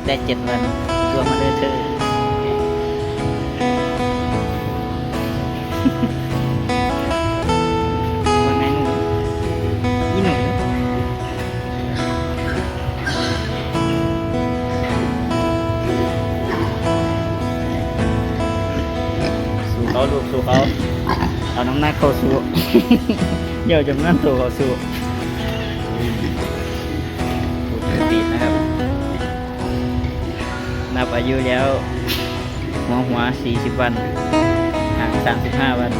ໄດ້ເຈັດວັນ ລວມມາເດີເທີ. ວ່າໄງໜູ? ອີ່ໜູ? ສູ້ເຂົາລູກ ສູ້ເຂົາ. ເອົານ້ຳໜັກເຂົ້າສູ້. ຢ່າຈຳນວນໂຕເຂົ້າສູ້. ປູກເກີດປີດນະຄັບ. ນັບອາຍຸແລ້ວ ຫົວຫົວສີ່ສິບວັນ ຫາງສາມສິບຫ້າວັນ.